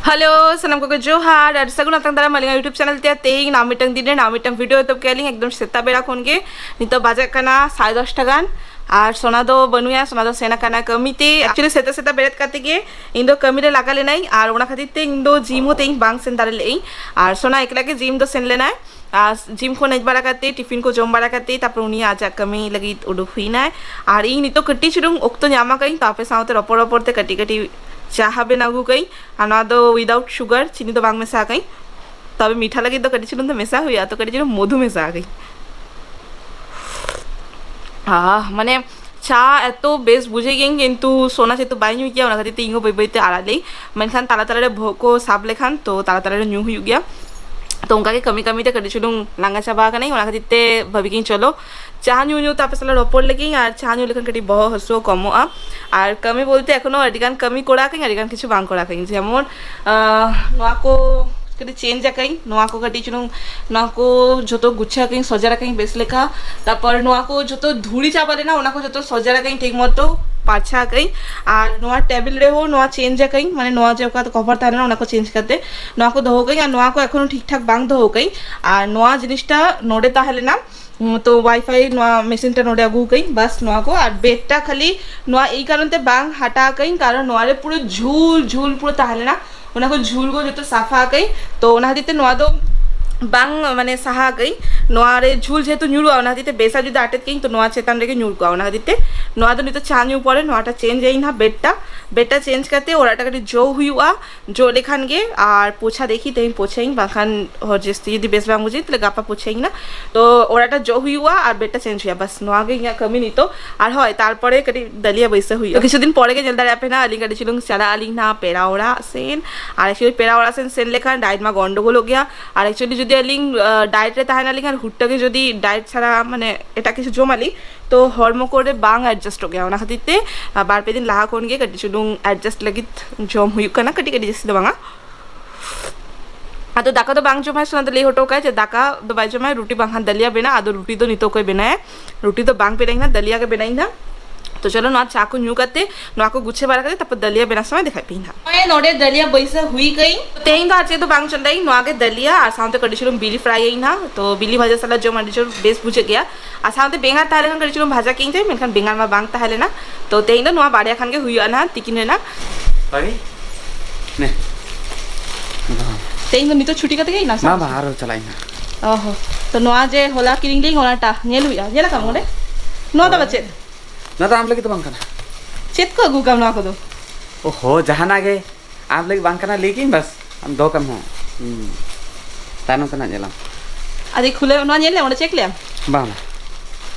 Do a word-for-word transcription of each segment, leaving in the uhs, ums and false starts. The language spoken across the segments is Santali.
ᱦᱮᱞᱳ, ᱥᱟᱱᱟᱢ ᱠᱚᱜᱮ ᱡᱚᱦᱟᱨ ᱟᱨ ᱥᱟᱹᱜᱩᱱ ᱟᱛᱟᱝ ᱫᱟᱨᱟᱢ ᱟᱹᱞᱤᱧᱟᱜ YouTube ᱪᱮᱱᱮᱞ ᱛᱮ᱾ ᱛᱮᱦᱮᱧ ᱱᱟᱣᱟ ᱢᱤᱫᱴᱟᱝ ᱫᱤᱱ ᱨᱮ ᱱᱟᱣᱟ ᱢᱤᱫᱴᱟᱝ ᱵᱷᱤᱰᱤᱭᱳ ᱮᱛᱚᱦᱚᱵ ᱠᱮᱫᱼᱟ ᱞᱤᱧ ᱮᱠᱫᱚᱢ ᱥᱮᱛᱟᱜ ᱵᱮᱲᱟ ᱠᱷᱚᱱ ᱜᱮ᱾ ᱱᱤᱛᱚᱜ ᱵᱟᱡᱟᱜ ᱠᱟᱱᱟ ᱥᱟᱲᱮ ᱫᱚᱥᱴᱟ ᱜᱟᱱ᱾ ᱟᱨ ᱥᱳᱱᱟ ᱫᱚ ᱵᱟᱹᱱᱩᱭᱟ, ᱥᱳᱱᱟ ᱫᱚ ᱥᱮᱱ ᱟᱠᱟᱱᱟ ᱠᱟᱹᱢᱤ ᱛᱮ᱾ Actually ᱥᱮᱛᱟᱜ ᱥᱮᱛᱟᱜ ᱵᱮᱨᱮᱫ ᱠᱟᱛᱮ ᱜᱮ ᱤᱧ ᱫᱚ ᱠᱟᱹᱢᱤ ᱨᱮ ᱞᱟᱜᱟ ᱞᱮᱱᱟᱹᱧ, ᱟᱨ ᱚᱱᱟ ᱠᱷᱟᱹᱛᱤᱨ ᱛᱮ ᱤᱧ ᱫᱚ ᱡᱤᱢ ᱦᱚᱸ ᱛᱮᱦᱮᱧ ᱵᱟᱝ ᱥᱮᱱ ᱫᱟᱲᱮ ᱞᱮᱫᱟᱹᱧ᱾ ᱟᱨ ᱥᱳᱱᱟ ᱮᱠᱞᱟ ᱜᱮ ᱡᱤᱢ ᱫᱚ ᱥᱮᱱ ᱞᱮᱱᱟᱭ᱾ ᱟᱨ ᱡᱤᱢ ᱠᱷᱚᱱ ᱦᱮᱡ ᱵᱟᱲᱟ ᱠᱟᱛᱮ, ᱴᱤᱯᱷᱤᱱ ᱠᱚ ᱡᱚᱢ ᱵᱟᱲᱟ ᱠᱟᱛᱮ, ᱛᱟᱨᱯᱚᱨ ᱩᱱᱤ ᱟᱡᱟᱜ ᱠᱟᱹᱢᱤ ᱞᱟᱹᱜᱤᱫ ᱩᱰᱩᱠ ᱦᱩᱭᱱᱟᱭ᱾ ᱟᱨ ᱤᱧ ᱱᱤᱛᱚᱜ ᱠᱟᱹᱴᱤᱡ ᱪᱩᱞᱩᱝ ᱚᱠᱛᱚ ᱧᱟᱢ ᱟᱠᱟᱫᱟᱹᱧ, ᱛᱚ ᱟᱯᱮ ᱥᱟᱶᱛᱮ ᱨᱚᱯᱚᱲ ᱨᱚᱯᱚᱲ ᱛᱮ ᱠᱟᱹᱴᱤᱡ ᱠᱟᱹᱴᱤᱡ ᱪᱟ ᱦᱚᱸ ᱵᱮᱱᱟᱣ ᱟᱹᱜᱩ ᱠᱟᱹᱧ᱾ ᱟᱨ ᱱᱚᱣᱟ ᱫᱚ without sugar, ᱪᱤᱱᱤ ᱫᱚ ᱵᱟᱝ ᱢᱮᱥᱟ ᱟᱠᱟᱫᱟᱹᱧ᱾ ᱛᱚᱵᱮ ᱢᱤᱴᱷᱟ ᱞᱟᱹᱜᱤᱫ ᱫᱚ ᱠᱟᱹᱴᱤᱡ ᱪᱩᱞᱩᱝ ᱫᱚ ᱢᱮᱥᱟ ᱦᱩᱭᱩᱜᱼᱟ, ᱛᱚ ᱠᱟᱹᱴᱤᱡ ᱪᱩᱞᱩᱝ ᱢᱚᱫᱷᱩ ᱢᱮᱥᱟ ᱟᱠᱟᱫᱟᱹᱧ᱾ ᱟᱦ, ᱢᱟᱱᱮ ᱪᱟ ᱮᱛᱚ ᱵᱮᱥ ᱵᱩᱡᱷᱟᱹᱜ ᱜᱤᱭᱟᱹᱧ, ᱠᱤᱱᱛᱩ ᱥᱳᱱᱟ ᱡᱮᱦᱮᱛᱩ ᱵᱟᱭ ᱧᱩᱭ ᱜᱮᱭᱟ, ᱚᱱᱟ ᱠᱷᱟᱹᱛᱤᱨ ᱛᱮ ᱤᱧ ᱦᱚᱸ ᱵᱟᱹᱭ ᱵᱟᱹᱭ ᱛᱮ ᱟᱲᱟᱜ ᱞᱮᱭ᱾ ᱢᱮᱱᱠᱷᱟᱱ ᱛᱟᱞᱟ ᱛᱟᱞᱟ ᱨᱮ ᱵᱚᱦᱚᱜ ᱠᱚ ᱥᱟᱵ ᱞᱮᱠᱷᱟᱱ ᱛᱚ ᱛᱟᱞᱟ ᱛᱟᱞᱟ ᱨᱮ ᱧᱩ ᱦᱩᱭᱩᱜ ᱜᱮᱭᱟ᱾ ᱛᱚ ᱚᱱᱠᱟ ᱜᱮ ᱠᱟᱹᱢᱤ ᱠᱟᱹᱢᱤ ᱛᱮ ᱠᱟᱹᱴᱤᱡ ᱪᱩᱞᱩᱝ ᱞᱟᱸᱜᱟ ᱪᱟᱵᱟ ᱟᱠᱟᱱᱟᱹᱧ, ᱚᱱᱟ ᱠᱷᱟᱹᱛᱤᱨ ᱛᱮ ᱵᱷᱟᱵᱤ ᱜᱤᱧ ᱪᱚᱞᱚ ᱪᱟ ᱧᱩ ᱧᱩ ᱛᱮ ᱟᱯᱮ ᱥᱟᱞᱟᱜ ᱨᱚᱯᱚᱲ ᱞᱮᱜᱤᱧ, ᱟᱨ ᱪᱟ ᱧᱩ ᱞᱮᱠᱷᱟᱱ ᱠᱟᱹᱴᱤᱡ ᱵᱚᱦᱚᱜ ᱦᱟᱹᱥᱩ ᱠᱚᱢᱚᱜᱼᱟ᱾ ᱟᱨ ᱠᱟᱹᱢᱤ ᱵᱚᱞᱛᱮ ᱮᱠᱷᱚᱱᱳ ᱟᱹᱰᱤ ᱜᱟᱱ ᱠᱟᱹᱢᱤ ᱠᱚᱨᱟᱣ ᱠᱟᱹᱧ, ᱟᱹᱰᱤ ᱜᱟᱱ ᱠᱤᱪᱷᱩ ᱵᱟᱝ ᱠᱚᱨᱟᱣ ᱠᱟᱹᱧ, ᱡᱮᱢᱚᱱ ᱟᱦ, ᱱᱚᱣᱟ ᱠᱚ ᱠᱟᱹᱴᱤᱡ ᱪᱮᱧᱡᱽ ᱟᱠᱟᱹᱧ, ᱱᱚᱣᱟ ᱠᱚ ᱠᱟᱹᱴᱤᱡ ᱪᱩᱞᱩᱝ, ᱱᱚᱣᱟ ᱠᱚ ᱡᱷᱚᱛᱚ ᱜᱩᱪᱷᱟᱹ ᱟᱠᱟᱹᱧ, ᱥᱚᱡᱟ ᱟᱠᱟᱹᱧ ᱵᱮᱥ ᱞᱮᱠᱟ᱾ ᱛᱟᱨᱯᱚᱨ ᱱᱚᱣᱟ ᱠᱚ ᱡᱷᱚᱛᱚ ᱫᱷᱩᱲᱤ ᱪᱟᱵᱟ ᱞᱮᱱᱟ, ᱚᱱᱟ ᱠᱚ ᱡᱷᱚᱛᱚ ᱥᱚᱡᱟ ᱟᱠᱟᱹᱧ ᱴᱷᱤᱠ ᱢᱚᱛᱚ, ᱯᱟᱨᱪᱷᱟ ᱟᱠᱟᱹᱧ᱾ ᱟᱨ ᱱᱚᱣᱟ ᱴᱮᱵᱤᱞ ᱨᱮᱦᱚᱸ ᱱᱚᱣᱟ ᱪᱮᱧᱡᱽ ᱟᱠᱟᱹᱧ, ᱢᱟᱱᱮ ᱱᱚᱣᱟ ᱡᱮ ᱚᱠᱟ ᱠᱚᱵᱷᱟᱨ ᱛᱟᱦᱮᱸ ᱞᱮᱱᱟ ᱚᱱᱟ ᱠᱚ ᱪᱮᱧᱡᱽ ᱠᱟᱛᱮ ᱱᱚᱣᱟ ᱠᱚ ᱫᱚᱦᱚ ᱠᱟᱹᱧ᱾ ᱟᱨ ᱱᱚᱣᱟ ᱠᱚ ᱮᱠᱷᱚᱱᱳ ᱴᱷᱤᱠ ᱴᱷᱟᱠ ᱵᱟᱝ ᱫᱚᱦᱚ ᱠᱟᱹᱧ᱾ ᱟᱨ ᱱᱚᱣᱟ ᱡᱤᱱᱤᱥᱴᱟ ᱱᱚᱰᱮ ᱛᱟᱦᱮᱸ ᱞᱮᱱᱟ, ᱩᱸ, ᱛᱚ ᱣᱟᱭᱯᱷᱟᱭ ᱱᱚᱣᱟ ᱢᱮᱥᱤᱱ ᱴᱟ ᱱᱚᱰᱮ ᱟᱹᱜᱩ ᱠᱟᱹᱧ, ᱵᱟᱥ ᱱᱚᱣᱟ ᱠᱚ᱾ ᱟᱨ ᱵᱮᱰ ᱴᱟ ᱠᱷᱟᱹᱞᱤ ᱱᱚᱣᱟ ᱮᱭ ᱠᱟᱨᱚᱱ ᱛᱮ ᱵᱟᱝ ᱦᱟᱴᱟ ᱠᱟᱹᱧ, ᱠᱟᱨᱚᱱ ᱱᱚᱣᱟ ᱨᱮ ᱯᱩᱨᱟᱹ ᱡᱷᱩᱞ ᱡᱷᱩᱞ ᱯᱩᱨᱟᱹ ᱛᱟᱦᱮᱸ ᱞᱮᱱᱟ, ᱚᱱᱟ ᱠᱚ ᱡᱷᱩᱞ ᱠᱚ ᱡᱚᱛᱚ ᱥᱟᱯᱷᱟ ᱠᱟᱹᱧ᱾ ᱛᱚ ᱚᱱᱟ ᱠᱷᱟᱹᱛᱤᱨ ᱛᱮ ᱱᱚᱣᱟ ᱫᱚ ᱵᱟᱝ, ᱢᱟᱱᱮ, ᱥᱟᱦᱟ ᱠᱟᱹᱧ, ᱱᱚᱣᱟ ᱨᱮ ᱡᱷᱩᱞ ᱡᱮᱦᱮᱛᱩ ᱧᱩᱨᱩᱜᱼᱟ, ᱚᱱᱟ ᱠᱷᱟᱹᱛᱤᱨ ᱛᱮ ᱵᱮᱥᱟ ᱡᱩᱫᱤ ᱟᱴᱮᱫ ᱠᱟᱹᱧ ᱛᱚ ᱱᱚᱣᱟ ᱪᱮᱛᱟᱱ ᱨᱮᱜᱮ ᱧᱩᱨ ᱠᱚᱜᱼᱟ᱾ ᱚᱱᱟ ᱠᱷᱟᱹᱛᱤᱨ ᱛᱮ ᱱᱚᱣᱟ ᱫᱚ ᱱᱤᱛᱚᱜ ᱪᱟ ᱧᱩ ᱯᱚᱨᱮ ᱱᱚᱣᱟᱴᱟ ᱪᱮᱧᱡᱽ ᱟᱹᱧ ᱦᱟᱸᱜ, ᱵᱮᱰ ᱴᱟ, ᱵᱮᱰ ᱴᱟ ᱪᱮᱧᱡᱽ ᱠᱟᱛᱮ ᱚᱲᱟᱜ ᱴᱟ ᱠᱟᱹᱴᱤᱡ ᱡᱚᱜ ᱦᱩᱭᱩᱜᱼᱟ᱾ ᱡᱚᱜ ᱞᱮᱠᱷᱟᱱ ᱜᱮ ᱟᱨ ᱯᱳᱪᱷᱟ ᱫᱮᱠᱷᱤ, ᱛᱮᱦᱮᱧ ᱯᱳᱪᱷᱟᱭᱟᱹᱧ, ᱵᱟᱝᱠᱷᱟᱱ ᱦᱚᱲ ᱡᱟᱹᱥᱛᱤ ᱡᱩᱫᱤ ᱵᱮᱥ ᱵᱟᱝ ᱵᱩᱡᱷᱟᱹᱧ, ᱛᱟᱦᱞᱮ ᱜᱟᱯᱟ ᱯᱳᱪᱷᱟᱭᱟᱹᱧ ᱱᱟ᱾ ᱛᱚ ᱚᱲᱟᱜᱴᱟ ᱡᱚᱜ ᱦᱩᱭᱩᱜᱼᱟ ᱟᱨ ᱵᱮᱰᱴᱟ ᱪᱮᱧᱡᱽ ᱦᱩᱭᱩᱜᱼᱟ, ᱵᱟᱥ ᱱᱚᱣᱟ ᱜᱮ ᱤᱧᱟᱹᱜ ᱠᱟᱹᱢᱤ ᱱᱤᱛᱚᱜ᱾ ᱟᱨ ᱦᱳᱭ, ᱛᱟᱨᱯᱚᱨᱮ ᱠᱟᱹᱴᱤᱡ ᱫᱟᱹᱞᱤᱭᱟ ᱵᱟᱹᱭᱥᱟᱹᱣ ᱦᱩᱭᱩᱜᱼᱟ᱾ ᱠᱤᱪᱷᱩ ᱫᱤᱱ ᱯᱚᱨᱮ ᱜᱮ ᱧᱮᱞ ᱫᱟᱲᱮᱭᱟᱜ ᱯᱮ ᱱᱟ, ᱟᱹᱞᱤᱧ ᱠᱟᱹᱴᱤᱡ ᱪᱩᱞᱩᱝ ᱪᱟᱞᱟᱜ ᱟᱹᱞᱤᱧ ᱱᱟ ᱯᱮᱲᱟ ᱚᱲᱟᱜ ᱥᱮᱱ᱾ ᱟᱨ actually ᱯᱮᱲᱟ ᱚᱲᱟᱜ ᱥᱮᱱ ᱥᱮᱱ ᱞᱮᱠᱷᱟᱱ ᱰᱟᱭᱮᱴ ᱢᱟ ᱜᱚᱱᱰᱚᱜᱳᱞᱚᱜ ᱜᱮᱭᱟ᱾ ᱟᱨ actually ᱡᱩᱫᱤ ᱟᱹᱞᱤᱧ, ᱟᱸ, ᱰᱟᱭᱮᱴ ᱨᱮ ᱛᱟᱦᱮᱱᱟᱞᱤᱧ ᱟᱨ ᱦᱩᱴ ᱜᱮ ᱡᱩᱫᱤ ᱰᱟᱭᱮᱴ ᱪᱷᱟᱲᱟ, ᱢᱟᱱᱮ, ᱮᱴᱟᱜ ᱠᱤᱪᱷᱩ ᱡᱚᱢᱟᱞᱤᱧ, ᱛᱚ ᱦᱚᱲᱢᱚ ᱠᱚᱨᱮ ᱵᱟᱝ ᱮᱰᱡᱟᱥᱴᱚᱜ ᱜᱮᱭᱟ᱾ ᱚᱱᱟ ᱠᱷᱟᱹᱛᱤᱨ ᱛᱮ, ᱟᱸ, ᱵᱟᱨ ᱯᱮ ᱫᱤᱱ ᱞᱟᱦᱟ ᱠᱷᱚᱱ ᱜᱮ ᱠᱟᱹᱴᱤᱡ ᱪᱩᱞᱩᱝ ᱮᱰᱡᱟᱥᱴ ᱞᱟᱹᱜᱤᱫ ᱡᱚᱢ ᱦᱩᱭᱩᱜ ᱠᱟᱱᱟ, ᱠᱟᱹᱴᱤᱡ ᱠᱟᱹᱴᱤᱡ, ᱡᱟᱹᱥᱛᱤ ᱫᱚ ᱵᱟᱝᱟ᱾ ᱟᱫᱚ ᱫᱟᱠᱟ ᱫᱚ ᱵᱟᱝ ᱡᱚᱢᱟᱭ, ᱥᱳᱱᱟ ᱫᱚ ᱞᱟᱹᱭ ᱦᱚᱴᱚ ᱠᱟᱭ ᱡᱮ ᱫᱟᱠᱟ ᱫᱚ ᱵᱟᱭ ᱡᱚᱢᱟᱭ, ᱨᱩᱴᱤ ᱵᱟᱝᱠᱷᱟᱱ ᱫᱟᱹᱞᱤᱭᱟ ᱵᱮᱱᱟᱣ᱾ ᱟᱫᱚ ᱨᱩᱴᱤ ᱫᱚ ᱱᱤᱛᱚᱜ ᱚᱠᱚᱭ ᱵᱮᱱᱟᱭᱟ? ᱨᱩᱴᱤ ᱫᱚ ᱵᱟᱝ ᱵᱮᱱᱟᱭ ᱱᱟ, ᱫᱟᱹᱞᱤᱭᱟ ᱜᱮ ᱵᱮᱱᱟᱭ ᱱᱟ᱾ ᱛᱚ ᱪᱚᱞᱚ, ᱱᱚᱣᱟ ᱪᱟ ᱠᱚ ᱧᱩ ᱠᱟᱛᱮ, ᱱᱚᱣᱟ ᱠᱚ ᱜᱩᱪᱷᱟᱹ ᱵᱟᱲᱟ ᱠᱟᱛᱮ, ᱛᱟᱨᱯᱚᱨ ᱫᱟᱹᱞᱤᱭᱟ ᱵᱮᱱᱟᱣ ᱥᱚᱢᱚᱭ ᱫᱮᱠᱷᱟᱭ ᱯᱮ ᱦᱟᱸᱜ᱾ ᱱᱚᱜᱼᱚᱭ ᱱᱚᱰᱮ ᱫᱟᱹᱞᱤᱭᱟ ᱵᱟᱹᱭᱥᱟᱹᱣ ᱦᱩᱭ ᱠᱟᱹᱧ᱾ ᱛᱮᱦᱮᱧ ᱫᱚ ᱟᱨ ᱪᱮᱫ ᱫᱚ ᱵᱟᱝ ᱪᱚᱸᱫᱟᱭᱟᱹᱧ, ᱱᱚᱣᱟ ᱜᱮ ᱫᱟᱹᱞᱤᱭᱟ ᱟᱨ ᱥᱟᱶᱛᱮ ᱠᱟᱹᱴᱤᱡ ᱪᱩᱞᱩᱝ ᱵᱤᱞᱤ ᱯᱷᱨᱟᱭ ᱟᱹᱧ ᱦᱟᱸᱜ᱾ ᱛᱚ ᱵᱤᱞᱤ ᱵᱷᱟᱡᱟ ᱥᱟᱞᱟᱜ ᱡᱚᱢ ᱟᱹᱰᱤ ᱡᱳᱨ ᱵᱮᱥ ᱵᱩᱡᱷᱟᱹᱜ ᱜᱮᱭᱟ᱾ ᱟᱨ ᱥᱟᱶᱛᱮ ᱵᱮᱸᱜᱟᱲ ᱛᱟᱦᱮᱸ ᱞᱮᱱᱠᱷᱟᱱ ᱠᱟᱹᱴᱤᱡ ᱪᱩᱞᱩᱝ ᱵᱷᱟᱡᱟ ᱠᱮᱫ ᱤᱧ ᱛᱮ, ᱢᱮᱱᱠᱷᱟᱱ ᱵᱮᱸᱜᱟᱲ ᱢᱟ ᱵᱟᱝ ᱛᱟᱦᱮᱸ ᱞᱮᱱᱟ᱾ ᱛᱚ ᱛᱮᱦᱮᱧ ᱫᱚ ᱱᱚᱣᱟ ᱵᱟᱨᱭᱟ ᱠᱷᱟᱱ ᱜᱮ ᱦᱩᱭᱩᱜᱼᱟ ᱱᱟᱦᱟᱜ ᱛᱤᱠᱤᱱ ᱨᱮᱱᱟᱜ᱾ ᱵᱷᱟᱜᱮ? ᱱᱮ᱾ ᱛᱮᱦᱮᱧ ᱫᱚ ᱱᱤᱛᱚᱜ ᱪᱷᱩᱴᱤ ᱠᱟᱛᱮ ᱜᱮ ᱦᱮᱡ ᱮᱱᱟ ᱥᱮ? ᱵᱟᱝ, ᱵᱟᱝ, ᱟᱨᱚ ᱪᱟᱞᱟᱜ ᱤᱧ ᱦᱟᱸᱜ᱾ ᱚ ᱦᱚ᱾ ᱛᱚ ᱱᱚᱣᱟ ᱡᱮ ᱦᱚᱞᱟ ᱠᱤᱨᱤᱧ ᱞᱤᱧ, ᱚᱱᱟᱴᱟ ᱧᱮᱞ ᱦᱩᱭᱩᱜᱼᱟ, ᱧᱮᱞ ᱟᱠᱟᱢ ᱚᱸᱰᱮ? ᱱᱚᱣᱟ ᱫᱚ ᱟᱵᱟᱨ ᱪᱮᱫ? ᱱᱚᱣᱟ ᱫᱚ ᱟᱢ ᱞᱟᱹᱜᱤᱫ ᱫᱚ ᱵᱟᱝ ᱠᱟᱱᱟ᱾ ᱪᱮᱫ ᱠᱚ ᱟᱹᱜᱩ ᱠᱟᱢ ᱱᱚᱣᱟ ᱠᱚᱫᱚ? ᱚᱦᱚ, ᱡᱟᱦᱟᱱᱟᱜ ᱜᱮ᱾ ᱟᱢ ᱞᱟᱹᱜᱤᱫ ᱵᱟᱝ ᱠᱟᱱᱟ ᱞᱟᱹᱭ ᱠᱤᱧ, ᱵᱟᱥ ᱟᱢ ᱫᱚᱦᱚ ᱠᱟᱢ ᱦᱚᱸ᱾ ᱦᱩᱸ᱾ ᱛᱟᱭᱱᱚᱢ ᱛᱮ ᱱᱟᱜ ᱧᱮᱞᱟᱢ᱾ ᱟᱫᱚ ᱠᱷᱩᱞᱟᱹ, ᱱᱚᱣᱟ ᱧᱮᱞ ᱞᱮ, ᱚᱸᱰᱮ ᱪᱮᱠ ᱞᱮᱭᱟᱢ᱾ ᱵᱟᱝ, ᱵᱟᱝ᱾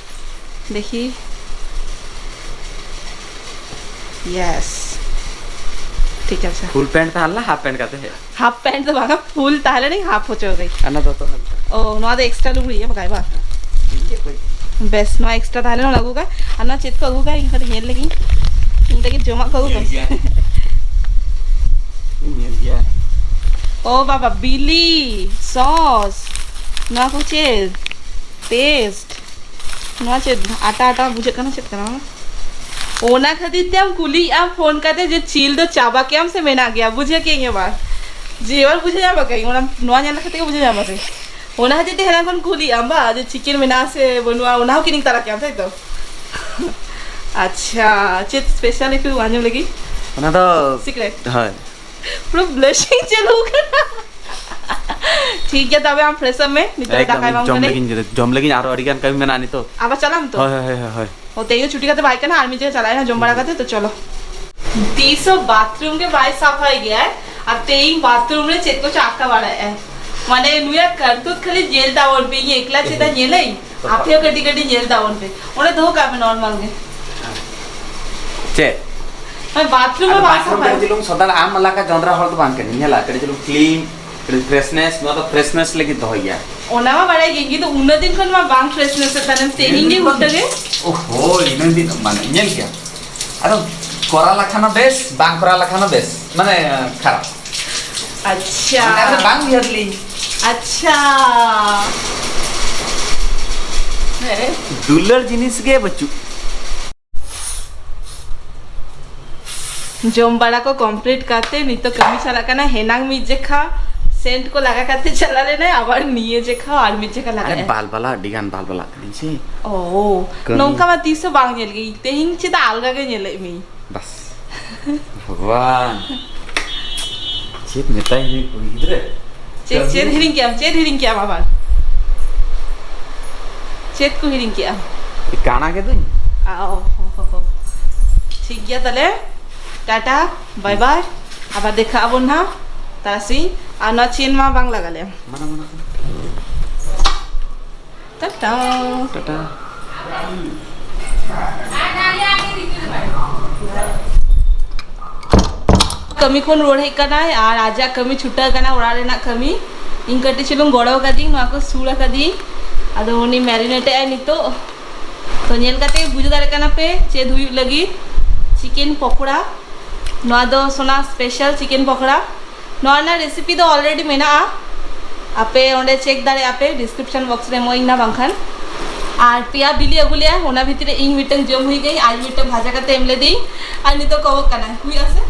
ᱫᱮᱠᱷᱤ᱾ ᱭᱮᱥ᱾ ᱴᱷᱤᱠ ᱟᱪᱷᱮ᱾ ᱯᱷᱩᱞ ᱯᱮᱱᱴ ᱛᱟᱦᱮᱸ ᱞᱮᱱᱟ, ᱦᱟᱯ ᱯᱮᱱᱴ ᱠᱟᱛᱮ ᱦᱮᱡ᱾ ᱦᱟᱯ ᱯᱮᱱᱴ ᱫᱚ ᱵᱟᱝᱟ, ᱯᱷᱩᱞ ᱛᱟᱦᱮᱸ ᱞᱮᱱᱟᱹᱧ, ᱦᱟᱯ ᱦᱚᱪᱚ ᱠᱟᱹᱧ᱾ ᱚᱱᱟ ᱫᱚ ᱛᱚ ᱦᱟᱞᱠᱟ᱾ ᱚ, ᱱᱚᱣᱟ ᱫᱚ ᱮᱠᱥᱴᱨᱟ ᱞᱩᱜᱽᱲᱤ ᱮᱢ ᱠᱟᱭ ᱵᱟᱝ? ᱵᱮᱥ, ᱱᱚᱣᱟ ᱮᱠᱥᱴᱨᱟ ᱛᱟᱦᱮᱸ ᱞᱮᱱᱟ, ᱚᱱᱟ ᱟᱹᱜᱩ ᱠᱟᱭ᱾ ᱟᱨ ᱱᱚᱣᱟ ᱪᱮᱫ ᱠᱚ ᱟᱹᱜᱩ ᱠᱟᱭ, ᱤᱧ ᱠᱟᱹᱴᱤᱡ ᱧᱮᱞ ᱞᱮᱜᱤᱧ᱾ ᱤᱧ ᱞᱟᱹᱜᱤᱫ ᱡᱚᱢᱟᱜ ᱠᱚ ᱟᱹᱜᱩ ᱧᱮᱞ ᱠᱟᱭ᱾ ᱜᱮᱭᱟ᱾ ᱧᱮᱞ ᱜᱮᱭᱟ᱾ ᱚ ᱵᱟᱵᱟ, ᱵᱤᱞᱤ, ᱥᱚᱥ, ᱱᱚᱣᱟ ᱠᱚ ᱪᱮᱫ? ᱯᱮᱥᱴ᱾ ᱱᱚᱣᱟ ᱪᱮᱫ? ᱟᱴᱟ ᱟᱴᱟ ᱵᱩᱡᱷᱟᱹᱜ ᱠᱟᱱᱟ, ᱪᱮᱫ ᱠᱟᱱᱟ ᱱᱚᱣᱟ? ᱚᱱᱟ ᱠᱷᱟᱹᱛᱤᱨ ᱛᱮ ᱟᱢ ᱠᱩᱞᱤᱭᱮᱫ ᱟᱢ ᱯᱷᱳᱱ ᱠᱟᱛᱮ ᱡᱮ ᱪᱤᱞ ᱫᱚ ᱪᱟᱵᱟ ᱠᱮᱜ ᱟᱢ ᱥᱮ ᱢᱮᱱᱟᱜ ᱜᱮᱭᱟ, ᱵᱩᱡᱷᱟᱹᱣ ᱠᱮᱜ ᱟᱹᱧ ᱮᱵᱟᱨ᱾ ᱡᱮ ᱮᱵᱟᱨ ᱵᱩᱡᱷᱟᱹᱣ ᱧᱟᱢ ᱠᱟᱜ ᱟᱹᱧ, ᱚᱱᱟ, ᱱᱚᱣᱟ ᱧᱮᱞ ᱞᱮᱠᱷᱟᱱ ᱛᱮᱜᱮ ᱵᱩᱡᱷᱟᱹᱣ ᱧᱟᱢ ᱠᱟᱜ ᱟᱹᱧ᱾ ᱚᱱᱟ ᱠᱷᱟᱹᱛᱤᱨ ᱛᱮ ᱦᱮᱱᱟᱝ ᱠᱷᱚᱱ ᱠᱩᱞᱤᱭᱮᱫ ᱟᱢ ᱵᱟ, ᱡᱮ ᱪᱤᱠᱮᱱ ᱢᱮᱱᱟᱜᱼᱟ ᱥᱮ ᱵᱟᱹᱱᱩᱜᱼᱟ, ᱚᱱᱟ ᱦᱚᱸ ᱠᱤᱨᱤᱧ ᱛᱟᱨᱟ ᱠᱮᱜ ᱟᱢ, ᱛᱟᱭ ᱛᱚ? ᱟᱪᱪᱷᱟ, ᱪᱮᱫ ᱥᱯᱮᱥᱟᱞ ᱮᱠᱴᱩ ᱟᱸᱡᱚᱢ ᱞᱟᱹᱜᱤᱫ? ᱚᱱᱟ ᱫᱚ ᱥᱤᱠᱨᱮᱴ? ᱦᱳᱭ᱾ ᱯᱩᱨᱟᱹ ᱵᱞᱟᱥᱤᱝ ᱪᱟᱹᱞᱩ ᱠᱟᱱᱟ᱾ ᱴᱷᱤᱠ ᱜᱮᱭᱟ, ᱛᱚᱵᱮ ᱟᱢ ᱯᱷᱨᱮᱥ ᱚᱜ ᱢᱮ, ᱱᱤᱛᱚᱜ ᱮᱠᱫᱚᱢ, ᱫᱟᱠᱟᱭ ᱮᱢᱟᱢ ᱡᱚᱢ ᱠᱟᱹᱱᱟᱹᱧ᱾ ᱞᱟᱹᱜᱤᱧ, ᱡᱚᱢ ᱞᱟᱹᱜᱤᱧ, ᱟᱨᱚ ᱟᱹᱰᱤ ᱜᱟᱱ ᱠᱟᱹᱢᱤ ᱢᱮᱱᱟᱜᱼᱟ ᱱᱤᱛᱚᱜ᱾ ᱟᱵᱟᱨ ᱪᱟᱞᱟᱜ ᱟᱢ ᱛᱚ? ᱦᱳᱭ, ᱦᱳᱭ, ᱦᱳᱭ, ᱦᱳᱭ᱾ ᱚ, ᱛᱮᱦᱮᱧ ᱫᱚ ᱪᱷᱩᱴᱤ ᱠᱟᱛᱮ ᱵᱟᱭ ᱠᱟᱱᱟ, ᱟᱨ ᱢᱤᱫ ᱡᱟᱭᱜᱟ ᱪᱟᱞᱟᱜ ᱦᱩᱭᱩᱜᱼᱟ, ᱡᱚᱢ ᱵᱟᱲᱟ ᱠᱟᱛᱮ, ᱛᱚ ᱪᱚᱞᱚ᱾ ᱛᱤᱥ ᱦᱚᱸ ᱵᱟᱛᱷᱨᱩᱢ ᱜᱮ ᱵᱟᱭ ᱥᱟᱯᱷᱟᱭ ᱜᱮᱭᱟᱭ, ᱟᱨ ᱛᱮᱦᱮᱧ ᱵᱟᱛᱷᱨᱩᱢ ᱨᱮ ᱪᱮᱫ ᱠᱚᱪᱚ ᱟᱸᱠᱟ ᱵᱟᱲᱟᱭᱮᱜᱼᱟᱭ᱾ ᱢᱟᱱᱮ, ᱱᱩᱭᱟᱜ ᱠᱟᱨᱛᱩᱛ ᱠᱷᱟᱹᱞᱤ ᱧᱮᱞ ᱛᱟᱵᱚᱱ ᱯᱮ, ᱤᱧ ᱮᱠᱞᱟ ᱪᱮᱫᱟᱜ ᱧᱮᱞᱟᱹᱧ? ᱟᱯᱮ ᱦᱚᱸ ᱠᱟᱹᱴᱤᱡ ᱠᱟᱹᱴᱤᱡ ᱧᱮᱞ ᱛᱟᱵᱚᱱ ᱯᱮ᱾ ᱚᱸᱰᱮ ᱫᱚᱦᱚ ᱠᱟᱜ ᱢᱮ, ᱱᱚᱨᱢᱟᱞ ᱜᱮ᱾ ᱪᱮᱫ? ᱦᱳᱭ, ᱵᱟᱛᱷᱨᱩᱢ ᱨᱮ ᱟᱫᱚ ᱵᱟᱝ ᱵᱟᱛᱷᱨᱩᱢ ᱥᱟᱯᱷᱟᱭᱟ᱾ ᱠᱟᱹᱴᱤᱡ ᱪᱩᱞᱩᱝ ᱥᱚᱫᱟᱱ, ᱟᱢ ᱞᱮᱠᱟ ᱡᱚᱸᱫᱽᱨᱟ ᱦᱚᱲ ᱫᱚ ᱵᱟᱝ ᱠᱟᱹᱱᱟᱹᱧ᱾ ᱧᱮᱞᱟ, ᱠᱟᱹᱴᱤᱡ ᱪᱩᱞᱩᱝ ᱠᱞᱤᱱ, ᱠᱟᱹᱴᱤᱡ ᱯᱷᱨᱮᱥᱱᱮᱥ, ᱱᱚᱣᱟ ᱫᱚ ᱯᱷᱨᱮᱥᱱᱮᱥ ᱞᱟᱹᱜᱤᱫ ᱫᱚᱦᱚᱭ ᱜᱮᱭᱟ᱾ ᱚᱱᱟ ᱢᱟ ᱵᱟᱲᱟᱭ ᱜᱤᱭᱟᱹᱧ, ᱠᱤᱱᱛᱩ ᱩᱱᱟᱹᱜ ᱫᱤᱱ ᱠᱷᱚᱱ ᱢᱟ ᱵᱟᱝ ᱯᱷᱨᱮᱥᱱᱮᱥ ᱮᱫ ᱛᱟᱦᱮᱱᱮᱢ, ᱛᱮᱦᱮᱧ ᱜᱮ ᱩᱞᱴᱟᱹ ᱜᱮ᱾ ᱳᱦᱳ, ᱤᱱᱟᱹᱜ ᱫᱤᱱ ᱢᱟᱱᱮ ᱧᱮᱞ ᱜᱮᱭᱟ᱾ ᱟᱫᱚ ᱠᱚᱨᱟᱣ ᱞᱮᱠᱷᱟᱱ ᱦᱚᱸ ᱵᱮᱥ, ᱵᱟᱝ ᱠᱚᱨᱟᱣ ᱞᱮᱠᱷᱟᱱ ᱦᱚᱸ ᱵᱮᱥ, ᱢᱟᱱᱮ ᱠᱷᱟᱨᱟᱯ᱾ ᱟᱪᱪᱷᱟ᱾ ᱚᱱᱠᱟ ᱫᱚ ᱵᱟᱝ ᱩᱭᱦᱟᱹᱨ ᱞᱤᱧ᱾ ᱟᱪᱪᱷᱟ᱾ ᱦᱮᱸ᱾ ᱫᱩᱞᱟᱹᱲ ᱡᱤᱱᱤᱥ ᱜᱮ ᱵᱟᱹᱪᱩᱜ᱾ ᱡᱚᱢ ᱵᱟᱲᱟ ᱠᱚ complete ᱠᱟᱛᱮ ᱱᱤᱛᱚᱜ ᱠᱟᱹᱢᱤ ᱪᱟᱞᱟᱜ ᱠᱟᱱᱟ᱾ ᱦᱮᱱᱟᱝ ᱢᱤᱫ ᱡᱮᱠᱷᱟ scent ᱠᱚ ᱞᱟᱜᱟ ᱠᱟᱛᱮ ᱪᱟᱞᱟᱣ ᱞᱮᱱᱟᱭ, ᱟᱵᱟᱨ ᱱᱤᱭᱟᱹ ᱡᱮᱠᱷᱟ ᱟᱨ ᱢᱤᱫ ᱡᱮᱠᱷᱟ ᱞᱟᱜᱟᱜ ᱟᱨᱮ ᱟᱭ᱾ ᱵᱟᱞ ᱵᱟᱞᱟ ᱟᱹᱰᱤ ᱜᱟᱱ ᱵᱟᱞ ᱵᱟᱞᱟᱜ ᱠᱟᱹᱱᱟᱹᱧ ᱥᱮ᱾ ᱳ, ᱠᱟᱹᱢᱤ᱾ ᱱᱚᱝᱠᱟ ᱢᱟ ᱛᱤᱥ ᱦᱚᱸ ᱵᱟᱝ ᱧᱮᱞ ᱜᱮ, ᱛᱮᱦᱮᱧ ᱪᱮᱫᱟᱜ ᱟᱞᱜᱟ ᱜᱮ ᱧᱮᱞᱮᱫ ᱢᱮ? ᱵᱟᱥ᱾ ᱵᱷᱟᱜᱽᱣᱟᱱ᱾ ᱪᱮᱫ ᱢᱮᱛᱟᱭ ᱦᱩᱭᱩᱜ ᱠᱩᱲᱤ ᱜᱤᱫᱽᱨᱟᱹ? ᱪᱮᱫ, ᱪᱮᱫ ᱦᱤᱲᱤᱧ ᱠᱮᱜᱼᱟᱢ? ᱪᱮᱫ ᱦᱤᱲᱤᱧ ᱠᱮᱜᱼᱟᱢ ᱟᱵᱟᱨ? ᱪᱮᱫ ᱠᱚ ᱦᱤᱲᱤᱧ ᱠᱮᱜᱼᱟᱢ? ᱠᱟᱬᱟ ᱜᱮᱫᱚᱧ᱾ ᱟ, ᱚ, ᱦᱚ, ᱦᱚ, ᱦᱚ᱾ ᱴᱷᱤᱠ ᱜᱮᱭᱟ ᱛᱟᱦᱞᱮ᱾ Tata, bye bye᱾ ᱟᱵᱟᱨ ᱫᱮᱠᱷᱟᱜ ᱟᱵᱚᱱ ᱱᱟᱦᱟᱜ ᱛᱟᱨᱟᱥᱤᱧ᱾ ᱟᱨ ᱱᱚᱣᱟ chain ᱢᱟ ᱵᱟᱝ ᱞᱟᱜᱟ ᱞᱮ᱾ ᱢᱟᱱᱟ, ᱢᱟᱱᱟ᱾ ᱴᱟᱴᱟ᱾ ᱴᱟᱴᱟ᱾ ᱠᱟᱹᱢᱤ ᱠᱷᱚᱱ ᱨᱩᱣᱟᱹᱲ ᱦᱮᱡ ᱠᱟᱱᱟᱭ ᱟᱨ ᱟᱡᱟᱜ ᱠᱟᱹᱢᱤ ᱪᱷᱩᱴᱟᱹᱣ ᱠᱟᱱᱟ, ᱚᱲᱟᱜ ᱨᱮᱱᱟᱜ ᱠᱟᱹᱢᱤ᱾ ᱤᱧ ᱠᱟᱹᱴᱤᱡ ᱪᱩᱞᱩᱝ ᱜᱚᱲᱚ ᱠᱟᱫᱤᱧ, ᱱᱚᱣᱟ ᱠᱚ ᱥᱩᱨ ᱟᱠᱟᱫᱤᱧ᱾ ᱟᱫᱚ ᱩᱱᱤ marinate ᱮᱜᱼᱟᱭ ᱱᱤᱛᱚᱜ᱾ ᱛᱚ ᱧᱮᱞ ᱠᱟᱛᱮ ᱜᱮ ᱵᱩᱡᱷᱟᱹᱣ ᱫᱟᱲᱮᱭᱟᱜ ᱠᱟᱱᱟ ᱯᱮ ᱪᱮᱫ ᱦᱩᱭᱩᱜ ᱞᱟᱹᱜᱤᱫ᱾ Chicken ᱯᱚᱠᱚᱲᱟ᱾ ᱱᱚᱣᱟ ᱫᱚ ᱥᱳᱱᱟ special chicken ᱯᱚᱠᱚᱲᱟ᱾ ᱱᱚᱣᱟ ᱨᱮᱱᱟᱜ recipe ᱫᱚ already ᱢᱮᱱᱟᱜᱼᱟ, ᱟᱯᱮ ᱚᱸᱰᱮ check ᱫᱟᱲᱮᱭᱟᱜᱼᱟ ᱯᱮ, description box ᱨᱮ ᱮᱢᱚᱜ ᱟᱹᱧ ᱱᱟ ᱵᱟᱝᱠᱷᱟᱱ᱾ ᱟᱨ ᱯᱮᱭᱟ ᱵᱤᱞᱤ ᱟᱹᱜᱩ ᱞᱮᱜᱼᱟ, ᱚᱱᱟ ᱵᱷᱤᱛᱨᱤ ᱨᱮ ᱤᱧ ᱢᱤᱫᱴᱟᱝ ᱡᱚᱢ ᱦᱩᱭ ᱠᱟᱹᱧ, ᱟᱡ ᱢᱤᱫᱴᱟᱝ ᱵᱷᱟᱡᱟ ᱠᱟᱛᱮ ᱮᱢ ᱞᱮᱫᱤᱧ, ᱟᱨ ᱱᱤᱛᱚᱜ ᱠᱚᱢᱚᱜ ᱠᱟᱱᱟ᱾ ᱦᱩᱭᱩᱜᱼᱟ ᱥᱮ?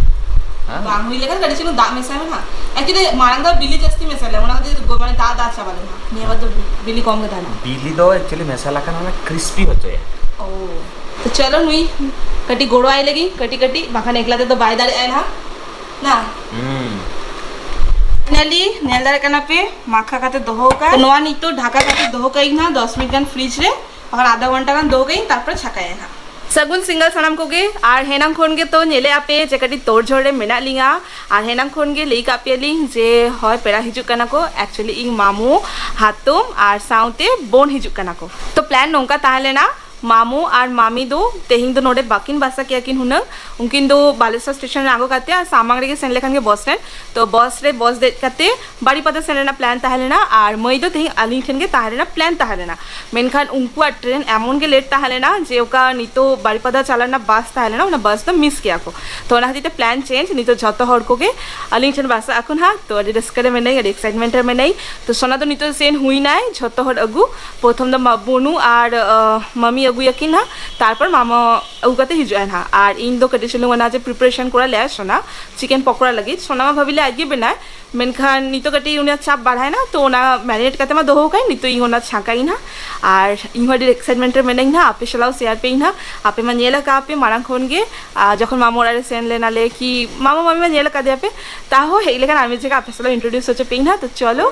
ᱦᱮᱸ᱾ ᱵᱟᱝ ᱦᱩᱭ ᱞᱮᱠᱷᱟᱱ ᱠᱟᱹᱴᱤᱡ ᱪᱩᱞᱩᱝ ᱫᱟᱜ ᱢᱮᱥᱟᱭ ᱢᱮ ᱱᱟᱦᱟᱜ᱾ Actually ᱢᱟᱲᱟᱝ ᱫᱚ ᱵᱤᱞᱤ ᱡᱟᱹᱥᱛᱤ ᱢᱮᱥᱟ ᱞᱮ, ᱚᱱᱟ ᱠᱷᱟᱹᱛᱤᱨ ᱢᱟᱱᱮ ᱫᱟᱜ ᱫᱟᱜ ᱪᱟᱵᱟ ᱞᱮᱱᱟ᱾ ᱱᱤᱭᱟᱹ ᱵᱟᱨ ᱫᱚ ᱵᱤᱞᱤ ᱠᱚᱢ ᱜᱮ ᱛᱟᱦᱮᱱᱟ᱾ ᱵᱤᱞᱤ ᱫᱚ actually ᱢᱮᱥᱟ ᱞᱮᱠᱷᱟᱱ ᱚᱱᱟ crispy ᱦᱚᱪᱚᱭᱟ᱾ ᱳ᱾ ᱛᱚ ᱪᱚᱞᱚ ᱱᱩᱭ ᱠᱟᱹᱴᱤᱡ ᱜᱚᱲᱚ ᱟᱭ ᱞᱮᱜᱤᱧ ᱠᱟᱹᱴᱤᱡ ᱠᱟᱹᱴᱤᱡ, ᱵᱟᱠᱷᱟᱱ ᱮᱠᱞᱟ ᱛᱮᱫᱚ ᱵᱟᱭ ᱫᱟᱲᱮᱭᱟᱜᱼᱟ ᱱᱟᱦᱟᱜ᱾ ᱱᱟ? ᱦᱩᱸ᱾ Finally ᱧᱮᱞ ᱫᱟᱲᱮᱭᱟᱜ ᱠᱟᱱᱟ ᱯᱮ, ᱢᱟᱠᱷᱟ ᱠᱟᱛᱮ ᱫᱚᱦᱚ ᱠᱟᱜ᱾ ᱱᱚᱣᱟ ᱱᱤᱛᱚᱜ ᱰᱷᱟᱠᱟ ᱠᱟᱛᱮ ᱫᱚᱦᱚ ᱠᱟᱜ ᱤᱧ ᱱᱟᱦᱟᱜ ᱫᱚᱥ ᱢᱤᱱᱤᱴ ᱜᱟᱱ fridge ᱨᱮ, ᱵᱟᱠᱷᱟᱱ ᱟᱫᱷᱟ ᱜᱷᱚᱱᱴᱟ ᱜᱟᱱ ᱫᱚᱦᱚ ᱠᱟᱜ ᱤᱧ, ᱛᱟᱨᱯᱚᱨᱮ ᱪᱷᱟᱠᱟᱭᱟ ᱱᱟᱦᱟᱜ᱾ ᱥᱟᱹᱜᱩᱱ ᱥᱤᱸᱜᱟᱹᱲ ᱥᱟᱱᱟᱢ ᱠᱚᱜᱮ᱾ ᱟᱨ ᱦᱮᱱᱟᱝ ᱠᱷᱚᱱ ᱜᱮ ᱛᱚ ᱧᱮᱞᱮᱫ ᱟᱯᱮ ᱡᱮ ᱠᱟᱹᱴᱤᱡ ᱛᱳᱲᱡᱷᱳᱲ ᱨᱮ ᱢᱮᱱᱟᱜ ᱞᱤᱧᱟ, ᱟᱨ ᱦᱮᱱᱟᱝ ᱠᱷᱚᱱ ᱜᱮ ᱞᱟᱹᱭ ᱠᱟᱜ ᱯᱮᱭᱟᱞᱤᱧ ᱡᱮ ᱦᱳᱭ ᱯᱮᱲᱟ ᱦᱤᱡᱩᱜ ᱠᱟᱱᱟ ᱠᱚ, actually ᱤᱧ ᱢᱟᱢᱩ, ᱦᱟᱛᱚᱢ ᱟᱨ ᱥᱟᱶᱛᱮ ᱵᱳᱱ ᱦᱤᱡᱩᱜ ᱠᱟᱱᱟ ᱠᱚ᱾ ᱛᱚ plan ᱱᱚᱝᱠᱟ ᱛᱟᱦᱮᱸ ᱞᱮᱱᱟ, ᱢᱟᱢᱩ ᱟᱨ ᱢᱟᱢᱤ ᱫᱚ ᱛᱮᱦᱮᱧ ᱫᱚ ᱱᱚᱰᱮ ᱵᱟᱹᱠᱤᱱ ᱵᱟᱥᱟ ᱠᱮᱭᱟ ᱠᱤᱱ ᱦᱩᱱᱟᱹᱝ᱾ ᱩᱱᱠᱤᱱ ᱫᱚ ᱵᱟᱞᱮᱥᱚᱨ ᱥᱴᱮᱥᱚᱱ ᱨᱮ ᱟᱬᱜᱚ ᱠᱟᱛᱮ ᱟᱨ ᱥᱟᱢᱟᱝ ᱨᱮᱜᱮ ᱥᱮᱱ ᱞᱮᱠᱷᱟᱱ ᱜᱮ ᱵᱚᱥ ᱥᱴᱮᱱᱰ᱾ ᱛᱚ ᱵᱚᱥ ᱨᱮ, ᱵᱚᱥ ᱫᱮᱡ ᱠᱟᱛᱮ ᱵᱟᱨᱤᱯᱟᱫᱟ ᱥᱮᱱ ᱨᱮᱱᱟᱜ plan ᱛᱟᱦᱮᱸ ᱞᱮᱱᱟ ᱟᱨ ᱢᱟᱹᱭ ᱫᱚ ᱛᱮᱦᱮᱧ ᱟᱹᱞᱤᱧ ᱴᱷᱮᱱ ᱜᱮ ᱛᱟᱦᱮᱸ ᱨᱮᱱᱟᱜ plan ᱛᱟᱦᱮᱸ ᱞᱮᱱᱟ᱾ ᱢᱮᱱᱠᱷᱟᱱ ᱩᱱᱠᱩᱣᱟᱜ train ᱮᱢᱚᱱ ᱜᱮ late ᱛᱟᱦᱮᱸ ᱞᱮᱱᱟ ᱡᱮ ᱚᱠᱟ ᱱᱤᱛᱚᱜ ᱵᱟᱨᱤᱯᱟᱫᱟ ᱪᱟᱞᱟᱜ ᱨᱮᱱᱟᱜ ᱵᱟᱥ ᱛᱟᱦᱮᱸ ᱞᱮᱱᱟ, ᱚᱱᱟ ᱵᱟᱥ ᱫᱚ miss ᱠᱮᱭᱟ ᱠᱚ᱾ ᱛᱚ ᱚᱱᱟ ᱠᱷᱟᱹᱛᱤᱨ ᱛᱮ plan change, ᱱᱤᱛᱚᱜ ᱡᱷᱚᱛᱚ ᱦᱚᱲ ᱠᱚᱜᱮ ᱟᱹᱞᱤᱧ ᱴᱷᱮᱱ ᱵᱟᱥᱟᱜ ᱟᱠᱚ ᱱᱟᱦᱟᱜ᱾ ᱛᱚ ᱟᱹᱰᱤ ᱨᱟᱹᱥᱠᱟᱹ ᱨᱮ ᱢᱮᱱᱟᱹᱧ, ᱟᱹᱰᱤ excitement ᱨᱮ ᱢᱮᱱᱟᱹᱧ᱾ ᱛᱚ ᱥᱳᱱᱟ ᱫᱚ ᱱᱤᱛᱚᱜ ᱥᱮᱱ ᱦᱩᱭᱱᱟᱭ, ᱡᱷᱚᱛᱚ ᱦᱚᱲ ᱟᱹᱜᱩ᱾ ᱯᱨᱚᱛᱷᱚᱢ ᱫᱚ ᱢᱟ-, ᱵᱚᱱᱩ ᱟᱨ, ᱟᱸ, ᱢᱟᱢᱤ ᱟᱹᱜᱩᱭᱟᱠᱤᱱ ᱦᱟᱸᱜ, ᱛᱟᱨᱯᱚᱨ ᱢᱟᱢᱟ ᱟᱹᱜᱩ ᱠᱟᱛᱮ ᱦᱤᱡᱩᱜ ᱟᱭ ᱦᱟᱸᱜ᱾ ᱟᱨ ᱤᱧ ᱫᱚ ᱠᱟᱹᱴᱤᱡ ᱪᱩᱞᱩᱝ ᱚᱱᱟ ᱡᱮ preparation ᱠᱚᱨᱟᱣ ᱞᱮᱭᱟ ᱥᱳᱱᱟ, chicken ᱯᱚᱠᱚᱲᱟ ᱞᱟᱹᱜᱤᱫ, ᱥᱳᱱᱟ ᱢᱟ ᱵᱷᱟᱵᱤ ᱞᱮ ᱟᱡ ᱜᱮ ᱵᱮᱱᱟᱭ, ᱢᱮᱱᱠᱷᱟᱱ ᱱᱤᱛᱚᱜ ᱠᱟᱹᱴᱤᱡ ᱩᱱᱤᱭᱟᱜ ᱪᱟᱯ ᱵᱟᱲᱦᱟᱭᱱᱟ, ᱛᱚ ᱚᱱᱟ marinate ᱠᱟᱛᱮ ᱢᱟ ᱫᱚᱦᱚ ᱠᱟᱭ, ᱱᱤᱛᱚᱜ ᱤᱧ ᱚᱱᱟ ᱪᱷᱟᱸᱠᱟᱭᱤᱧ ᱦᱟᱸᱜ᱾ ᱟᱨ ᱤᱧ ᱦᱚᱸ ᱟᱹᱰᱤ excitement ᱨᱮ ᱢᱮᱱᱟᱹᱧ ᱦᱟᱸᱜ, ᱟᱯᱮ ᱥᱟᱞᱟᱜ share ᱯᱮᱭᱟᱹᱧ ᱦᱟᱸᱜ᱾ ᱟᱯᱮ ᱢᱟ ᱧᱮᱞ ᱟᱠᱟᱫ ᱯᱮ ᱢᱟᱲᱟᱝ ᱠᱷᱚᱱ ᱜᱮ, ᱟᱨ ᱡᱚᱠᱷᱚᱱ ᱢᱟᱢᱟ ᱚᱲᱟᱜ ᱨᱮ ᱥᱮᱱ ᱞᱮᱱᱟᱞᱮ ᱠᱤ ᱢᱟᱢᱟ ᱢᱟᱢᱤ ᱢᱟ ᱧᱮᱞ ᱟᱠᱟᱫᱮᱭᱟ ᱯᱮ, ᱛᱟᱦᱚᱸ ᱦᱮᱡ ᱞᱮᱠᱷᱟᱱ ᱟᱨ ᱢᱤᱫ ᱡᱟᱭᱜᱟ ᱟᱯᱮ ᱥᱟᱞᱟᱜ introduce ᱦᱚᱪᱚ ᱯᱮᱭᱟᱹᱧ ᱦᱟᱸᱜ᱾ ᱛᱚ ᱪᱚᱞᱚ᱾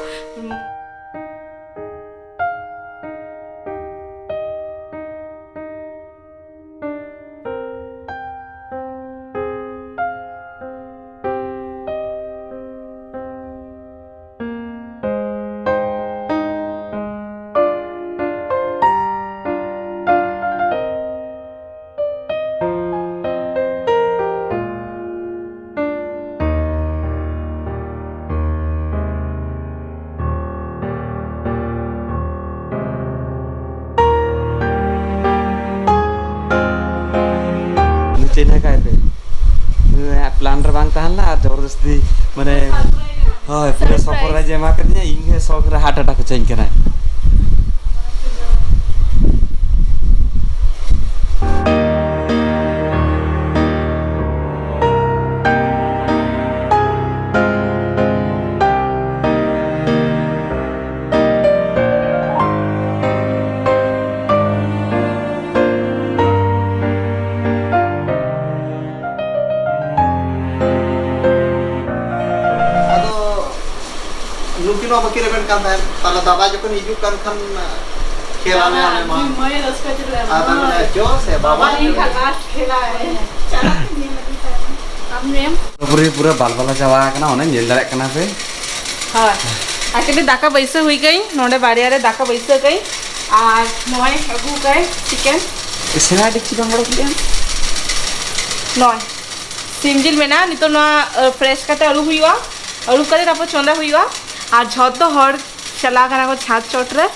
ᱪᱮᱫ ᱞᱮᱠᱟᱭ ᱯᱮ? ᱱᱩᱭᱟᱜ plan ᱨᱮ ᱵᱟᱝ ᱛᱟᱦᱮᱸ ᱞᱮᱱᱟ ᱟᱨ ᱡᱚᱵᱚᱨᱫᱚᱥᱛᱤ, ᱢᱟᱱᱮ, ᱦᱳᱭ, ᱯᱩᱨᱟᱹ surprise ᱮ ᱮᱢᱟ ᱠᱟᱫᱤᱧᱟ, ᱤᱧ ᱜᱮ ᱥᱚᱠ ᱨᱮ heart attack ᱦᱚᱪᱚᱧ ᱠᱟᱱᱟᱭ᱾ ᱟᱫᱚ ᱱᱩᱠᱤᱱ ᱦᱚᱸ ᱵᱟᱹᱠᱤᱱ ᱨᱮᱵᱮᱱ ᱠᱟᱱ ᱛᱟᱦᱮᱸᱫ, ᱛᱟᱦᱞᱮ ᱫᱟᱫᱟ ᱡᱚᱠᱷᱚᱱ ᱦᱤᱡᱩᱜ ᱠᱟᱱ ᱠᱷᱟᱱ ᱠᱷᱮᱞ ᱟᱞᱮ, ᱟᱞᱮ ᱢᱟ᱾ ᱢᱟᱹᱭ ᱨᱟᱹᱥᱠᱟᱹ ᱪᱮᱫ ᱞᱮ ᱟᱫᱚ ᱮᱢᱟ? ᱢᱮᱱᱫᱟ, ᱪᱚ ᱥᱮ ᱵᱟᱵᱟ᱾ ᱵᱟᱵᱟ ᱤᱧ ᱠᱷᱟᱱ last ᱠᱷᱮᱞᱟ ᱮ᱾ ᱪᱟᱞᱟᱜ ᱛᱤᱧ ᱧᱮᱞ ᱞᱟᱹᱜᱤᱫ ᱛᱟᱦᱮᱸ᱾ ᱟᱢ ᱧᱮᱢ? ᱯᱩᱨᱟᱹ, ᱯᱩᱨᱟᱹ ᱵᱟᱞᱵᱟᱞᱟ ᱪᱟᱵᱟ ᱟᱠᱟᱱᱟ, ᱚᱱᱮ ᱧᱮᱞ ᱫᱟᱲᱮᱭᱟᱜ ᱠᱟᱱᱟ ᱯᱮ᱾ ᱦᱳᱭ᱾ Actually ᱫᱟᱠᱟ ᱵᱟᱹᱭᱥᱟᱹᱣ ᱦᱩᱭ ᱠᱟᱹᱧ, ᱱᱚᱰᱮ ᱵᱟᱨᱭᱟ ᱨᱮ ᱫᱟᱠᱟ ᱵᱟᱹᱭᱥᱟᱹᱣ ᱠᱟᱹᱧ᱾ ᱟᱨ ᱱᱚᱜᱼᱚᱭ ᱟᱹᱜᱩ ᱠᱟᱭ chicken᱾ ᱥᱮᱬᱟ ᱰᱮᱠᱪᱤ ᱵᱟᱝ ᱚᱰᱚᱠ ᱞᱮᱜᱼᱟ? ᱱᱚᱜᱼᱚᱭ ᱥᱤᱢ ᱡᱤᱞ ᱢᱮᱱᱟᱜᱼᱟ, ᱱᱤᱛᱚᱜ ᱱᱚᱣᱟ, ᱟ, fresh ᱠᱟᱛᱮ ᱟᱹᱨᱩᱵ ᱦᱩᱭᱩᱜᱼᱟ, ᱟᱹᱨᱩᱵ ᱠᱟᱛᱮ ᱛᱟᱨᱯᱚᱨ ᱪᱚᱸᱫᱟ ᱦᱩᱭᱩᱜᱼᱟ᱾ ᱟᱨ ᱡᱷᱚᱛᱚ ᱦᱚᱲ ᱪᱟᱞᱟᱣ ᱠᱟᱱᱟ ᱠᱚ ᱪᱷᱟᱫᱽ ᱪᱚᱴ ᱨᱮ᱾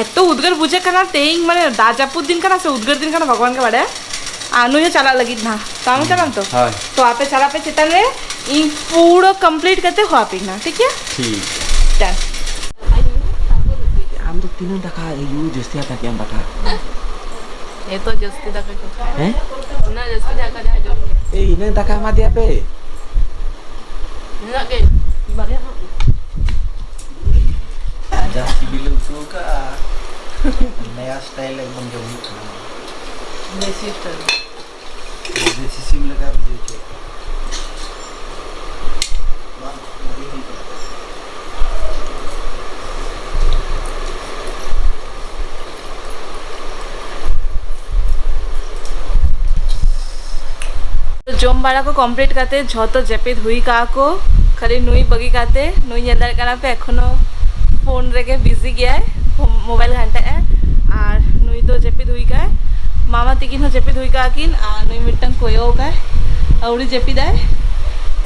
ᱮᱛᱚ ᱩᱫᱽᱜᱟᱹᱨ ᱵᱩᱡᱷᱟᱹᱜ ᱠᱟᱱᱟ ᱛᱮᱦᱮᱧ, ᱢᱟᱱᱮ ᱫᱟᱜ ᱡᱟᱹᱯᱩᱫ ᱫᱤᱱ ᱠᱟᱱᱟ ᱥᱮ ᱩᱫᱽᱜᱟᱹᱨ ᱫᱤᱱ ᱠᱟᱱᱟ, ᱵᱷᱟᱜᱽᱣᱟᱱ ᱜᱮ ᱵᱟᱲᱟᱭᱟ᱾ ᱟᱨ ᱱᱩᱭ ᱦᱚᱸ ᱪᱟᱞᱟᱜ ᱞᱟᱹᱜᱤᱫ ᱱᱟ, ᱛᱚ ᱟᱢ ᱦᱚᱸ ᱪᱟᱞᱟᱜ ᱟᱢ ᱛᱚ? ᱦᱳᱭ᱾ ᱛᱚ ᱟᱯᱮ ᱪᱟᱞᱟᱜ ᱯᱮ ᱪᱮᱛᱟᱱ ᱨᱮ, ᱤᱧ ᱯᱩᱨᱟᱹ complete ᱠᱟᱛᱮ ᱦᱚᱦᱚ ᱟᱯᱮ ᱠᱟᱱᱟ, ᱴᱷᱤᱠ ᱜᱮᱭᱟ? ᱴᱷᱤᱠ᱾ Done᱾ ᱟᱢ ᱫᱚ ᱛᱤᱱᱟᱹᱜ ᱫᱟᱠᱟ ᱭᱩ ᱡᱟᱹᱥᱛᱤ ᱦᱟᱛᱟᱣ ᱠᱮᱜ ᱟᱢ ᱫᱟᱠᱟ? ᱮᱛᱚ ᱡᱟᱹᱥᱛᱤ ᱫᱟᱠᱟ ᱠᱚ ᱠᱷᱟᱭᱟ᱾ ᱦᱮᱸ? ᱩᱱᱟᱹᱜ ᱡᱟᱹᱥᱛᱤ ᱫᱟᱠᱟ ᱡᱟᱦᱟᱸ ᱡᱚᱢ ᱜᱮᱭᱟ᱾ ᱮᱭ, ᱤᱱᱟᱹ ᱫᱟᱠᱟ ᱮᱢᱟ ᱫᱮᱭᱟ ᱯᱮ᱾ ᱱᱩᱱᱟᱹᱜ ᱜᱮ᱾ ᱵᱟᱨᱭᱟ ᱦᱚᱸ᱾ ᱡᱟᱹᱥᱛᱤ ᱵᱤᱞ ᱩᱛᱩ ᱠᱟᱜᱼᱟ᱾ ᱱᱟᱭᱟ ᱥᱴᱟᱭᱤᱞ ᱮᱠᱫᱚᱢ ᱡᱚᱢ ᱦᱩᱭᱩᱜ ᱠᱟᱱᱟ᱾ ᱫᱮᱥᱤ ᱥᱴᱟᱭᱤᱞ᱾ ᱫᱮᱥᱤ ᱥᱤᱢ ᱞᱮᱠᱟ ᱵᱩᱡᱷᱟᱹᱣ ᱦᱚᱪᱚᱭᱮᱫ ᱠᱚᱣᱟ᱾ ᱵᱟᱝ, ᱵᱷᱟᱹᱜᱤ ᱦᱩᱭ ᱠᱟᱱᱟ᱾ ᱡᱚᱢ ᱵᱟᱲᱟ ᱠᱚ ᱠᱚᱢᱯᱞᱤᱴ ᱠᱟᱛᱮ ᱡᱷᱚᱛᱚ ᱡᱟᱹᱯᱤᱫ ᱦᱩᱭ ᱠᱟᱜᱼᱟ ᱠᱚ, ᱠᱷᱟᱹᱞᱤ ᱱᱩᱭ ᱵᱟᱹᱜᱤ ᱠᱟᱛᱮ᱾ ᱱᱩᱭ ᱧᱮᱞ ᱫᱟᱲᱮᱭᱟᱜ ᱠᱟᱱᱟ ᱯᱮ, ᱮᱠᱷᱚᱱᱳ ᱯᱷᱳᱱ ᱨᱮᱜᱮ ᱵᱤᱡᱤ ᱜᱮᱭᱟᱭ, ᱢᱳᱵᱟᱭᱤᱞ ᱜᱷᱟᱱᱴᱟᱭᱮᱫ ᱟᱭ᱾ ᱟᱨ ᱱᱩᱭ ᱫᱚ ᱡᱟᱹᱯᱤᱫ ᱦᱩᱭ ᱠᱟᱜᱼᱟᱭ, ᱢᱟᱢᱟ ᱛᱤᱠᱤᱱ ᱦᱚᱸ ᱡᱟᱹᱯᱤᱫ ᱦᱩᱭ ᱠᱟᱜᱼᱟ ᱠᱤᱱ, ᱟᱨ ᱱᱩᱭ ᱢᱤᱫᱴᱟᱝ ᱠᱚᱭᱚᱜ ᱠᱟᱭ, ᱟᱹᱣᱲᱤ ᱡᱟᱹᱯᱤᱫᱟᱭ᱾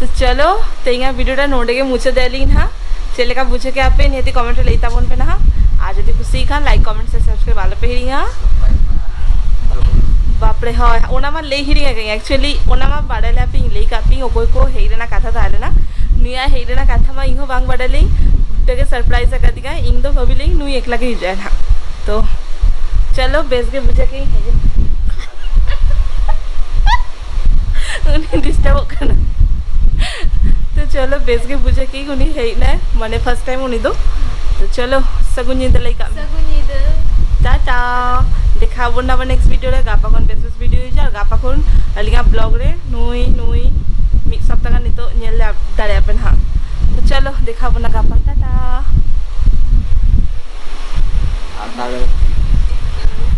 ᱛᱚ ᱪᱚᱞᱚ, ᱛᱮᱦᱮᱧᱟᱜ ᱵᱷᱤᱰᱤᱭᱳ ᱴᱟ ᱱᱚᱰᱮ ᱜᱮ ᱢᱩᱪᱟᱹᱫ ᱟᱹᱞᱤᱧ ᱱᱟᱦᱟᱜ᱾ ᱪᱮᱫ ᱞᱮᱠᱟ ᱵᱩᱡᱷᱟᱹᱣ ᱠᱮᱜᱼᱟ ᱯᱮ, ᱱᱤᱦᱟᱹᱛᱤ ᱠᱚᱢᱮᱱᱴ ᱨᱮ ᱞᱟᱹᱭ ᱛᱟᱵᱚᱱ ᱯᱮ ᱱᱟᱦᱟᱜ᱾ ᱟᱨ ᱡᱩᱫᱤ ᱠᱩᱥᱤ ᱠᱷᱟᱱ, ᱞᱟᱭᱤᱠ, ᱠᱚᱢᱮᱱᱴ ᱥᱮ ᱥᱟᱵᱥᱠᱨᱟᱭᱤᱵ ᱟᱞᱚ ᱯᱮ ᱦᱤᱲᱤᱧᱟ᱾ ᱵᱟᱯᱨᱮ, ᱦᱳᱭ, ᱚᱱᱟ ᱢᱟ ᱞᱟᱹᱭ ᱦᱤᱲᱤᱧ ᱟᱠᱟᱫᱟᱹᱧ᱾ ᱮᱠᱪᱩᱭᱮᱞᱤ ᱚᱱᱟ ᱢᱟ ᱵᱟᱲᱟᱭ ᱞᱮᱭᱟ ᱯᱮ, ᱤᱧ ᱞᱟᱹᱭ ᱠᱟᱜ ᱯᱮᱭᱟᱹᱧ ᱚᱠᱚᱭ ᱠᱚ ᱦᱮᱡ ᱨᱮᱱᱟᱜ ᱠᱟᱛᱷᱟ ᱛᱟᱦᱮᱸ ᱞᱮᱱᱟ᱾ ᱱᱩᱭᱟᱜ ᱦᱮᱡ ᱨᱮᱱᱟᱜ ᱠᱟᱛᱷᱟ ᱢᱟ ᱤᱧ ᱦᱚᱸ ᱵᱟᱝ ᱵᱟᱲᱟᱭ ᱞᱤᱧ, ᱩᱞᱴᱟᱹ ᱜᱮ ᱥᱟᱨᱯᱨᱟᱭᱤᱡᱽ ᱟᱠᱟᱫᱤᱧᱟᱭ᱾ ᱤᱧ ᱫᱚ ᱵᱷᱟᱹᱵᱤ ᱞᱤᱧ ᱱᱩᱭ ᱮᱠᱞᱟ ᱜᱮ ᱦᱤᱡᱩᱜᱼᱟᱭ ᱱᱟᱦᱟᱜ᱾ ᱛᱚ ᱪᱚᱞᱚ, ᱵᱮᱥ ᱜᱮ ᱵᱩᱡᱷᱟᱹᱣ ᱠᱮᱫᱟᱹᱧ ᱦᱮᱡ ᱮᱱ᱾ ᱩᱱᱤ ᱰᱤᱥᱴᱟᱵᱚᱜ ᱠᱟᱱᱟ᱾ ᱛᱚ ᱪᱚᱞᱚ, ᱵᱮᱥ ᱜᱮ ᱵᱩᱡᱷᱟᱹᱣ ᱠᱮᱫᱟᱹᱧ ᱩᱱᱤ ᱦᱮᱡ ᱮᱱᱟᱭ, ᱢᱟᱱᱮ ᱯᱷᱟᱥᱴ ᱴᱟᱭᱤᱢ ᱩᱱᱤ ᱫᱚ᱾ ᱛᱚ ᱪᱚᱞᱚ, ᱥᱟᱹᱜᱩᱱ ᱧᱤᱫᱟᱹ ᱞᱟᱹᱭ ᱠᱟᱜ ᱢᱮ᱾ ᱥᱟᱹᱜᱩᱱ ᱧᱤᱫᱟᱹ᱾ ᱴᱟᱴᱟ᱾ ᱫᱮᱠᱷᱟᱣ ᱟᱵᱚᱱ ᱱᱟᱵᱚᱱ ᱱᱮᱠᱥᱴ ᱵᱷᱤᱰᱤᱭᱳ ᱨᱮ᱾ ᱜᱟᱯᱟ ᱠᱷᱚᱱ ᱵᱮᱥ ᱵᱮᱥ ᱵᱷᱤᱰᱤᱭᱳ ᱦᱤᱡᱩᱜᱼᱟ᱾ ᱟᱨ ᱜᱟᱯᱟ ᱠᱷᱚᱱ ᱟᱹᱞᱤᱧᱟᱜ ᱵᱞᱚᱜ ᱨᱮ ᱱᱩᱭ, ᱱᱩᱭ ᱢᱤᱫ ᱥᱚᱯᱛᱟ ᱜᱟᱱ ᱱᱤᱛᱚᱜ ᱧᱮᱞ ᱫᱟᱲᱮᱭᱟᱜ ᱯᱮ ᱱᱟᱦᱟᱜ᱾ ᱛᱚ ᱪᱚᱞᱚ, ᱫᱮᱠᱷᱟᱣ ᱟᱵᱚᱱ ᱱᱟ ᱜᱟᱯᱟ᱾ ᱴᱟᱴᱟ᱾ ᱟᱨ ᱛᱟᱦᱞᱮ